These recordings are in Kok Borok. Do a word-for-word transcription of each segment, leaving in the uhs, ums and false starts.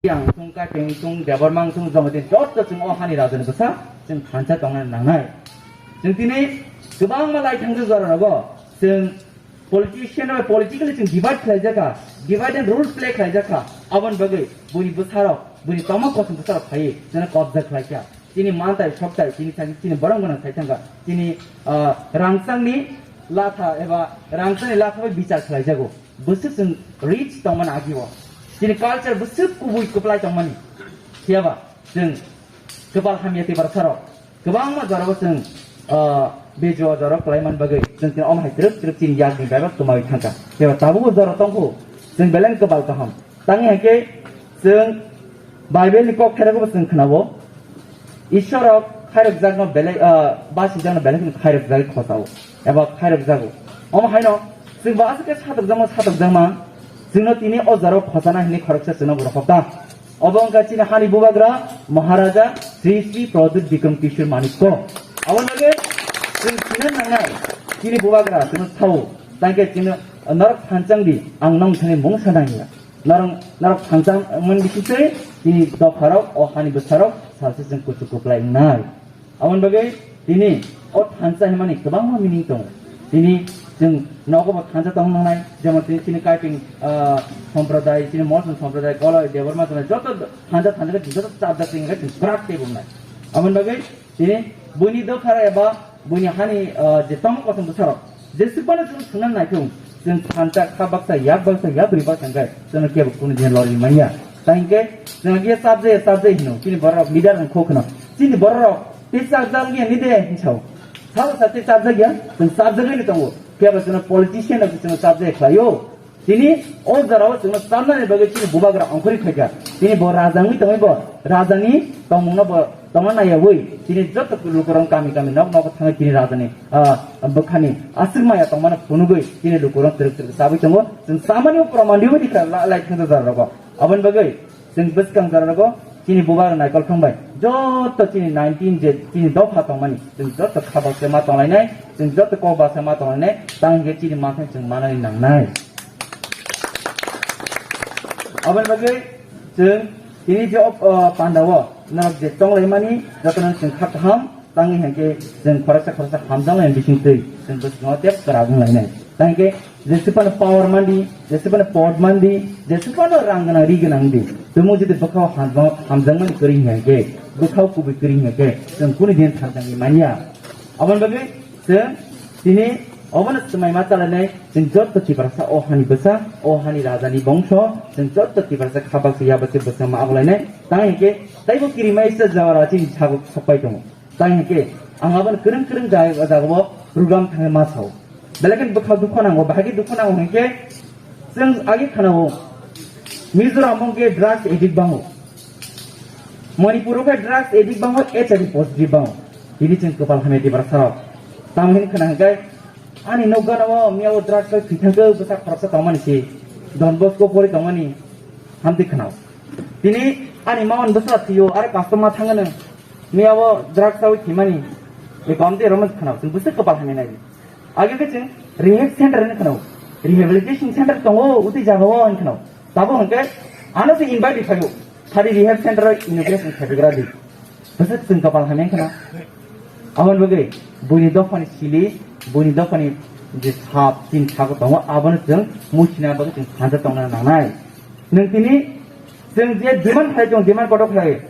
Yang sung, Kaping sung, Debbarma sung, Jamatia, joto chwng o hani rajani bwsa chwng thansa tongna nangnai. Chwng tini kwbangma lai thangjak jora rogo chwng politician bai politically chwng divide khlai jakha, divide and rule play khlai jakha. Aboni bagwi buni bwsarok, buni tongma kosom bwsarok phai chwngno kobja khlai kha. Chini mantai soktai, chini thang-, chini borok gwnang sai thangkha. Chini, ah, rangchakni latha eba rangchakni latha bai bichar khlai jago. Bwswk chwng rich tongmani agio. Chini culture bwswk kubui kwplai tongmani. Phiyaba chwng kwpal hamya tei barasarok kwbangma jorao chwng, ah, bejua jorao kwlai man bagwi chwng chini omo hai twrwk twrwk chini yakni bebak twmawi thangkha. Phiyaba tabukbo jora tongkhu chwng belai kwpal kaham. Tangwi hai khe chwng Bible ni kok kherokbo chwng khnao. Ishwar rok khairok jakno belai, ah, basi jakno belai kheno khairok jagwi khosao. Eba khairok jago. Omo haino chwng bo aswk khe satok jakma, satok jakma. Chwngno tini o jorao khosana hwnwi khoroksa chwngno bo rohor ta. Obo wngkha chini hani bubagra Maharaja Sri Sri Pradyut Bikram Kishore Manikya. Aboni bagwi chwng sina nangnai chini bubagra chwngno sao. Tangkhe chwngno norok phanchang di, ang nong thani mungsa nangya. Norok, norok phanchang wngmani bisingtwi chini dopharok, o hani bwsarok salsa chwng kuchuk kuplai wngnai. Aboni bagwi tini o thansa hwnmani kwbangma meaning tongo. Tini chwng nogo bo thansa tong nangnai, jemon tini chini Kaping, ah, somprodai, chini Molsom somprodai, Goloi, Debbarma tongnai, joto thansa thansa khe joto chapjak tongkhe chwng bwrak tei bo wngnai. Aboni bagwi tini buini dophara eba buini hani, ah, je tongma kosom bwsarok, jeswk phano chwng swngna naithung, chwng thansa, kha baksa, yak baksa, yak bwrwi baksa hwnkhe chwngno kebo kunu din lorwi manya. Tei hwnkhe chwng khe chapjaya, chapjaya hino, chini bororok leader wng kho kheno. Chini bororok tei chapjak ya ni de hinwi sao. Sabo sa tei chapjak ya, chwng chapjagwi no tongo. Kebo chwngno politician rok chwngno chapjaya khlaio. Tini o jorao chwngno chamnani bagwi chini bubagra ongkhorwi phaikha. Tini bo raja wngwi tongwi bo rajani tongmungno bo tongna naiyawi tini joto lukurok kami kami nok nok thangwi tini rajani, ah, bwkhani aswk maya tongmano phunugwi tini lukurok twrwk twrwk chabwi tongo. Chwng chamani o proman diwi dikha la-, lai thangsa jora rogo. Aboni bagwi chwng bwskang jora rogo chini bubagra naikol thangbai joto chini nineteen je chini dopha tongmani chwng joto kha baksa ma tonglainai, chwng joto kok baksa ma tonglainai, tang hwnkhe chini mathai chwng manani nangnai. Aboni bagwi chwng tini je o, o, pandao norok je tonglaimani jotono chwng kha kaham tangwi hwnkhe chwng khoroksa khoroksa hamjaknai bisingtwi chwng bwskango tei kwrak wnglainai. Tang hwnkhe jeswk phano power mandi, jeswk phano pod mandi, jeswk phano rang gwnang ri gwnang di. Tumung jodi bwkhao hamjak-, hamjakmani kwrwi hwnkhe, bwkhao kubui kwrwi hwnkhe chwng kunu din thangjagwi manya. Aboni bagwi chwng tini obono swmai ma chalainai, chwng joto Tiprasa o hani bwsa, o hani rajani bongso, chwng joto Tiprasa kha baksa ya baksa bwsa ma abolainai. Tang hwnkhe taibo kirimai se jawara chini sago sokpai tongo. Tang hwnkhe ang abono kwrwng kwrwng jagao program thangwi ma sao. Belai kheno bwkha dukho nango, bahai khe dukho nango hwnkhe chwng agi khanao Mizoram o hwnkhe drugs addict bango. Manipur o khe drugs addict bango, H I V positive bango. Tini chwng kwpal hamya Tiprasa rok. Tamo hini khwna hwnkhe ani nok gana o miya o drugs bai thwi thangkhe bwsa khoroksa tongmani se. Don Bosco pori tongmani hamtwi khwnao. Tini ani mawan bwsa thwio aro customer thangano miya o drugs chawi thwimani. Eko amtwi romani khwnao. Chwng bwsa kwpal hamya nai. Age khe chwng rehab center hinwi khwnao, rehabilitation center tongo, utwi jagao hinwi khwnao. Tabo hwnkhe ano se invite rwphaio, phari rehab center o inauguration khaibagra di. Bwswk chwng kapal hamya khna. Aboni bagwi buini dophani sili, buini dophani je sap, chini sago tongo, abono chwng muchina bagwi chwng thansa tongna nangnai. Nwng tini chwng je demand khlai tongo, demand kotor khlai.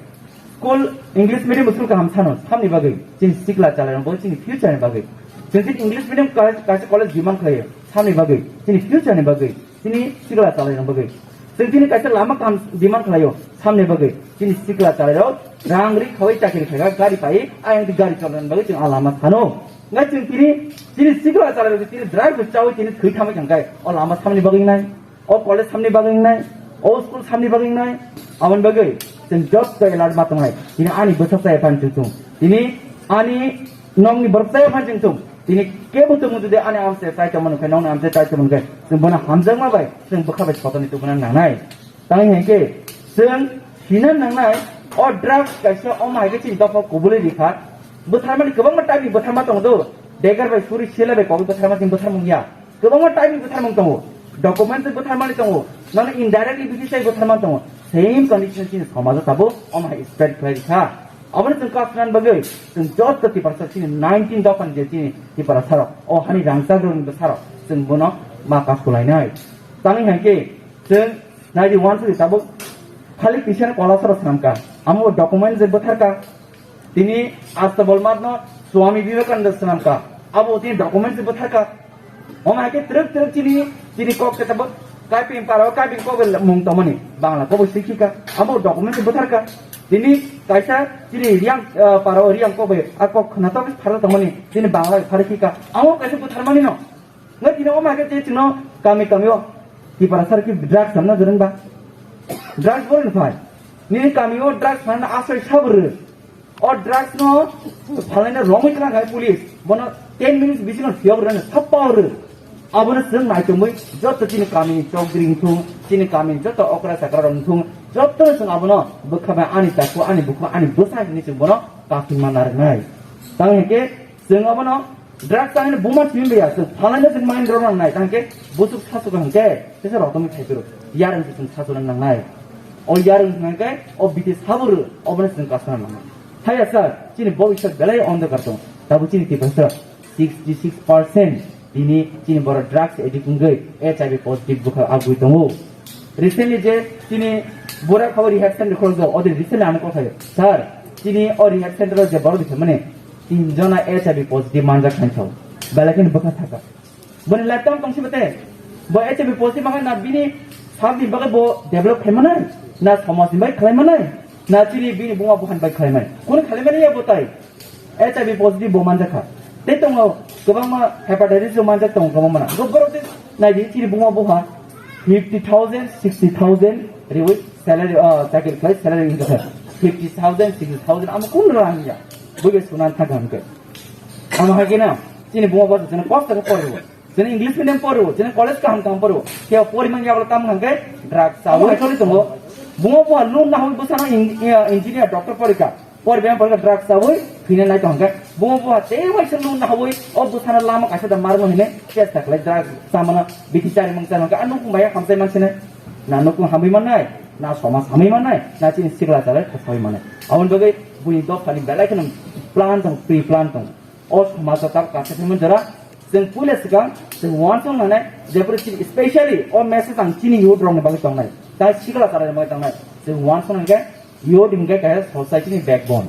School, English medium school kaham sano, samni bagwi, chini sikla chalairok bagwi, chini future ni bagwi. Chwng chini English medium kaisa, kaisa college demand khlaio, samni bagwi, chini future ni bagwi, chini sikla chalairok bagwi. Chwng chini kaisa lama kaham demand khlaio, samni bagwi, chini sikla chalairok rang ri khawi chakri khaika, gari pai, ayang di gari cholani bagwi chwng a lama sano. Ngai chwng chini, chini sikla chalairok chini drive bo chawi chini thwi thamwi thangkai, o lama samni bagwi nai. O college samni bagwi wngnai, o school samni bagwi wngnai, aboni bagwi chwng joto alert ma tongnai. Tini ani bwsa chaya phan chwng chwng. Tini ani nokni borok chaya phan chwng chwng. Tini kebo chwng jodi ani amchai chai tongmani khe, nokni amchai chai tongmani khe, chwng bono hamjakma bai, chwng bwkha bai sotoni tubuna nangnai. Tangwi hai khe chwng hina nangnai, o drugs kaisa omo hai khe chini dopha kubuli rikha. Bwtharmani kwbangma type ni bwtharma tongo do. Dagger bai suri sela bai kogwi bwtharma chwng bwtharmung ya. Kwbangma type ni bwtharmung tongo, document se bwtharmani tongo, nang indirectly bisi sai bwtharmani tongo. same condition chini somajo tabuk omo hai spread khlai rikha. Aboni chwng kok swnani bagwi chwng joto Tiprasa chini nineteen dophani je chini Tiprasa rok, o hani rangchak rokni bwsarok chwng bono ma kok kulainai. Tangwi hai khe chwng ninety-one suri tabuk khali kisa kolasoro swnamkha. Amo document je bwtharkha. Tini Astabol Math no Swami Vivekananda swnamkha. Abo tini document se bwtharkha. Omo hai khe twrwk twrwk chini, chini kok khe tabuk Kaiping para o Kaiping kok bai mung tongmani. Bangla kok bai swi khika. Abo document se bwtharkha. Tini kaisa chini Riyang, ah, para o Riyang kok bai a kok khwnatok phar tongmani. Tini Bangla bai phar khika. Amo kaisa bwtharmani no. Ngai tini omo hai khe tei chwngno kami kami o Tiprasa rok khe drugs samna jwrwng ba? Drugs boro ni phai. Nini kami o drugs phanna asai sabo rw. O drugs no phalai na romwi khna khai police. Bono ten minutes bisingo phiyok rw na sapa rw. Abono chwng nai tongwi joto chini kami ni chokdri wngthung, chini kami ni joto okra chakra rok wngthung, joto no chwng abono bwkha bai ani takhuk, ani bukhuk, ani bwsa hinwi chwng bono kasingma narwknai. Tamo hinkhe chwng abono drugs ang buma simi baya, chwng phalai na chwng mind rok nang nai, tamo hinkhe busuk sasuk hinkhe tesa rok tongwi thai phuru yarwng se chwng sasuk nang nai. O yarwng hinkhe o biti sabur obono chwng kasna nang nai. Haya sir, chini bobiswt belai ondokar tongo. Tabuk chini Tiprasa sixty six percent tini chini borok drugs addict wngwi H I V positive bwkha agwi tongo. Recently je chini bura khabo rehab center khorok do, odi recently ano kok khayo. Sir, chini o rehab center o je borok di mane tin jona H I V positive manjak khansao. Belai kheno bwkha thaka. Boni lifetime tong sibo te. Bo H I V positive mangkha na bini sabni bagwi bo develop khai manai, na somaj ni bagwi khlai manai, na chini bini buma buhan bagwi khlai manai. Kunu khlai mani ya bo tai. H I V positive bo manjak kha. Tei tongo kwbangma hepatitis bo manjak tongo kwbangma na. Bo borok tei nai di chini buma buha fifty thousand, sixty thousand riwi salary, ah, chakri khlai salary wngkha. Fifty thousand, sixty thousand amo kun rang ya. Bo be sunan thang hangke. Amo hai khe na chini buma buha chini kosto khe poriwo. Chini English medium poriwo, chini college kaham kaham poriwo. Khe pori man yabla tam hangke drugs chawi choli tongo. Buma buha loan na hoi bwsano in-, engineer, doctor porikha. Por beng por drugs chawi phine nai tong khe. Buma buha tei waisa loan na hoi o bwsano lama kaisa da marmo hine chesta khlai drugs chamano biti chari mang chano khe a nukung bai hamsai mansine. Na nukung hamwi mannai, na somaj hamwi mannai, na chini sikla chalai khosoi mannai. Aboni bagwi buni dophani belai kheno plan tong, pre plan tong. O somaj o tabuk kaisa thangmani jora chwng puila swkang chwng uansuk nangnai, jephuru chini specially o message ang chini youth rokni bagwi tongnai, tai sikla chalai rokni bagwi tongnai. Chwng uansuk nangkhe youth hwnkhe kaisa society ni backbone.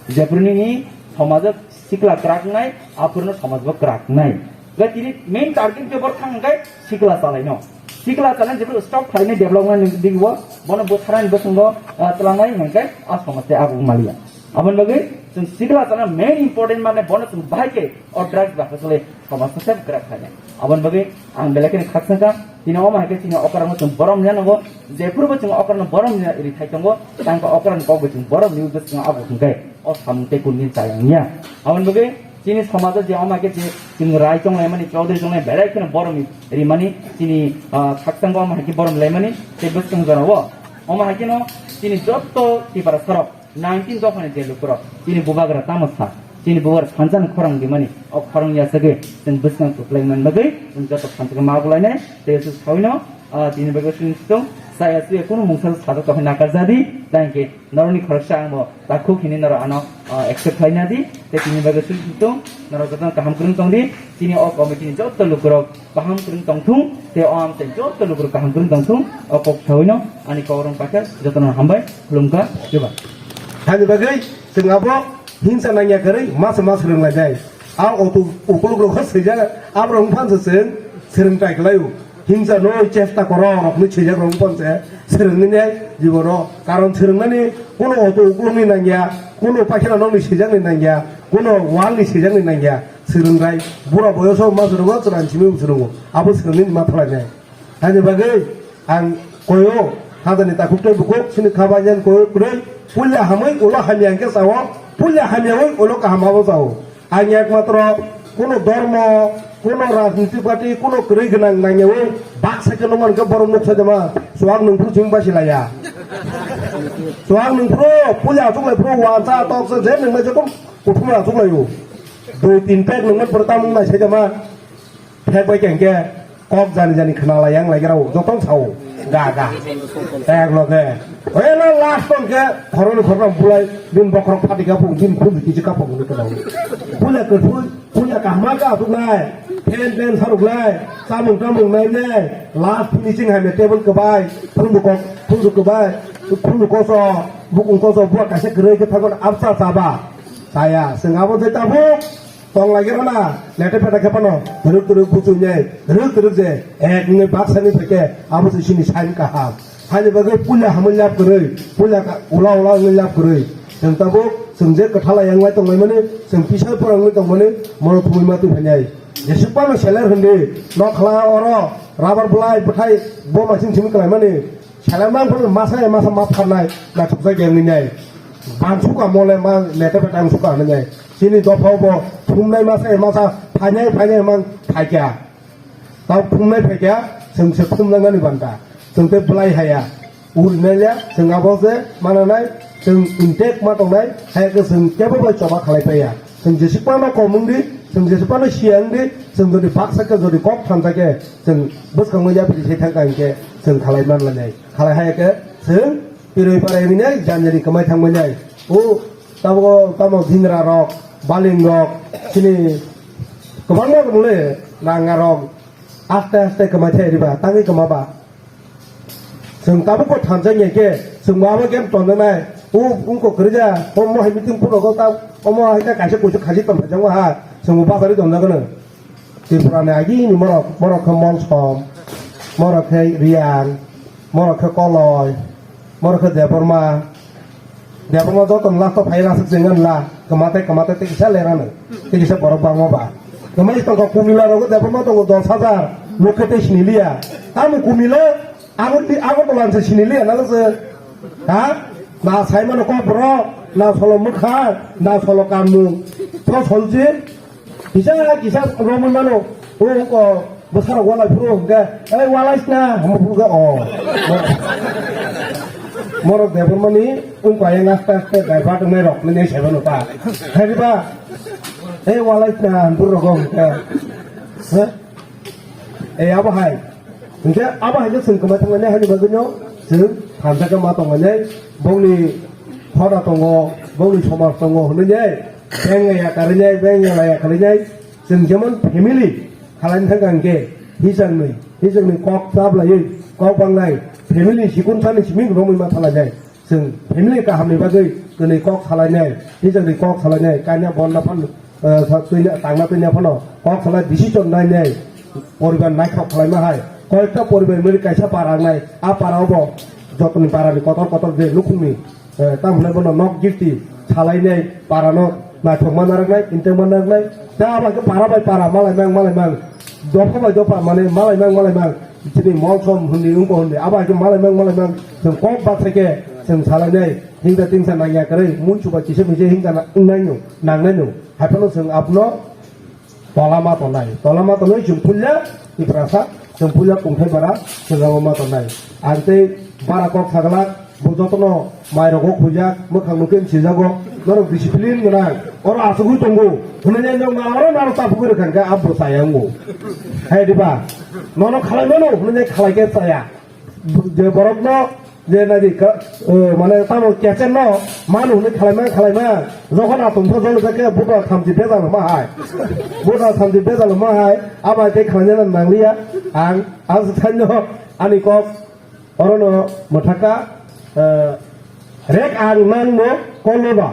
Jephuru nini somajo sikla kwrak wngnai, aphuru no somaj bo kwrak wngnai. Hwnkhe tini main target khe borok thang hwnkhe sikla chalaino. Sikla chalai jephuru stop khlainai development ni digo, bono bwtharnani bwskango, ah, twlangnai hwnkhe a somaj tei abo maliya. Aboni bagwi chwng sikla chana main important mane bono chwng bahai khe o drugs ba kwchwlwi somaj no sep kwrak khainai. Aboni bagwi ang belai kheno khakchangkha, tini omo hai khe chini okra no chwng borom ya nango, jephuru bo chwng okra no borom ya ri thai tongo, tang khe okra ni kok bo chwng borom ni bwskango abo hwnkhe o samung tei kun din chayang ya. Aboni bagwi chini somajo je omo hai khe je chwng rai chonglaimani, chaudhuri chonglai belai kheno borom ni rimani chini, ah, khakchangbo omo hai khe borom laimani tei bwskang jorao omo hai kheno chini jotto Tiprasa rok nineteen dophani je lukurok chini bubagra tamo sa, chini bubagra thansa ni khorang dimani, o khorang yasagwi chwng bwskang kwplai man bagwi chwng joto thansa khe ma bwlainai. Tei aswk sawino, ah, tini bagwi chwng chwng chaya chuya kunu mungsa sajak tongwi nakar jadi, tei hwnkhe norokni khoroksa ang bo takhuk hinwi norok ano, ah, accept khlaina di. Tei tini bagwi chwng chwng norok jotono kaham kwrwng tong di. Chini o committee ni joto lukurok kaham kwrwng tongthung, tei o amchai joto lukurok kaham kwrwng tongthung, o kok sawino ani kok rwng paikha, jotono hambai, khulumkha, chuba. Hani bagwi chwng abo himsa nangya kwrwi masa mas rwng lainai. A oto ukuluk rok swijak, aborok wngphan se chwng swrwng tai kwlaio. Himsa noi chesta koro rokni swijak rok wngphan se swrwngni nai jibono. Karon swrwngnani kuno oto ukulukni nangya, kuno pakhira nokni swijakni nangya, kuno walni swijakni nangya. Swrwngrai bura boyoso ma swrwngo, chwran simi swrwngo. Abo swrwngni ma thalainai. Ani bagwi ang koyo hajani takhuk tei bukhuk sini khabainani koyo kwrwi. Puila hamwi ulo hamya hwnkhe sao, puila hamya wi ulo kaham abo sao. Ang ekmatro kuno dhormo, kuno rajniti party, kuno kwrwi gwnang nangyawi baksa khe nukmani khe borok nuk saidama. Chuwak nungphuru chwng basi laya. Chuwak nungphuru puila achuklai phuru wansa toksa je nungmai joto kuthumra achuklaio. Dui tin pek nungmani phuru tamung nai saidama. Phek bai khe hwnkhe kok jani jani khna lai yang lai grao, joto sao. Ga, ga. Ek loge. Oya na last on ke khoroni khorno bulai bin bokrok phati ka pung bin phun kisi ka pung ni kena. Punya ke pun, punya kahma ka atuk nai. Pen pen saruk nai. Samung tamung nai nai. Last finishing hai me table ke bai. Phun ko, phun ko bai. Phun ko so, bukung ko so buat kaisa kerei ke thagon absa saba. Saya sengabo je tabuk. Tong lagi rona, lete peta khe phano, ruk ruk buchu nyai, ruk ruk je, ek ni baksa ni theke, abo se sini sign kaham. Hani bagwi puila hamwi lab kwrwi, puila ka, ula ula wngwi lab kwrwi. Chwng tabuk, chwng je kwthala yang lai tong lai mani, chwng pisa pora wngwi tong mani, mono thumwi ma twi phainai. Jesuk pano seler hindi, nok khla oro, rubber bulai, bwthai, bo masing simi kwlai mani. Salamang phano masa ya masa ma pharnai, na thukjak yang ni nai. Bang suka mole ma lete peta ang suka ni nai. Sini dophao bo thumnai masa ya masa phainai phainai mang phaikya. Tao thumnai phaikya, chwng se thumnai mani banta. Chwng te bulai haya. Uri nai ya, chwng abo se mana nai, chwng intek ma tongnai, haya ke chwng kebo bai choba khalai paya. Chwng jesuk pano komung di, chwng jesuk pano siang di, chwng jodi baksa ke jodi kok thansa ke, chwng bwskang ma yapri se thang kang ke, chwng khalai man lanai. Khalai hai ke, chwng piroi parai ni nai, janjani kamai thang manai. O, tabo, tamo dhingra rok, baling rok, sini, kwbangma mule, nanga rok, aste aste kamai thai riba, tangi kama ba. Chwng tabuk bo thansa nai ke, chwng bo abo game tonjaknai. O, ungko kwrwija, omo hai meeting phuru go ta, omo hai ta kaisa kuisu khaji tong phaijak ha, chwng bo basari tonjakno. Tripura ni agini morok, morok khe Molsom, morok khe Riang, morok khe Koloi, morok khe Debbarma. Debbarma joto ni last o phai aswk se ngan la, kwma tei kwma tei tei kisa lerano, tei kisa borok bangma ba. Kwmai tongkha Kumila rogo Debbarma tongo dos hajar, lukhe tei siniliya. Tamo Kumila, Agartala se siniliya na se. Ha? Na saimano kok borok, na solo mwkha, na solo kanmung. To solje, Kisa, kisa romwi mano, o, o, bwsarok walai phuru hwnkhe, "Ei, walai sna," hwnwi phuru khe, o. Morok Debbarmani wngkha yang aste aste divert wngnai rok nini saibo no ta. Hai ba, "Ei, walai sna," hwnwi phuru rok hwnkhe. Ha? Ei, abo hai. Hingke abo hai khe chwng kwmai thangmani hani bagwino chwng thansa khe ma tongmani bongni hoda tongo, bongni somaj tongo hwnwi nai, beng ya karwi nai, beng ya laya karwi nai, chwng jemon family khalaini thangkha hingke hisaknwi, hisaknwi kok chablaiwi, kok bangnai, family sikun sani simi romwi ma thalainai. Chwng family kahamni bagwi twnwi kok salainai, twijlangni kok salainai, kanya bonna phan, eh, sa-, twina, tangna twina phano kok salai decision nainai, poribar naithok khalaima hai. Koyekta poribar mili kaisa para wngnai, a para obo jotoni parani kotor kotor je nukhungni, eh, tamo hwnai bono nok girti salainai, parano naithok ma narwknai, inteng ma narwknai. Ta abo khe para bai para malai mang, malai mang, dopha bai dopha mane malai mang, malai mang. Chini Molsom hwnwi wngkha hwnwi. Abo hai khe malai mang, malai mang. Chwng kok bathai khe chwng salainai. Hingsa tingsa nangya kwrwi. Munchuba kisa misa hingsa na-, wngnai no, nangnai no. Hai phano chwng abono tola ma tongnai. Tola ma tongnai chwng phulya Tiprasa, chwng phulya Kungthai bara, chwng abo ma tongnai. Ang tei bara kok saglak, bo jotono mai rogo khujak, mwkhang nukhe sijago, norok discipline gwnang, oro asugwi tongo, hwnwi nai nokna oro naro tapugwi rwkha hwnkhe abo chaya wngo. Hai diba? Nono khalai mano, hwnwi nai khalai khe chaya. Je borokno, je nadi ka, eh, mane tamo kechen no, manu hwnwi khalai man, khalai man. Jokhon atong tho jolo jakhe buta thamchi bejal ma hai. Buta thamchi bejal ma hai, abo hai tei khalai nang nangliya, ang, ang sanyo, ani kok, Orono mwthaka, eh, rek ang nangno kolno ba.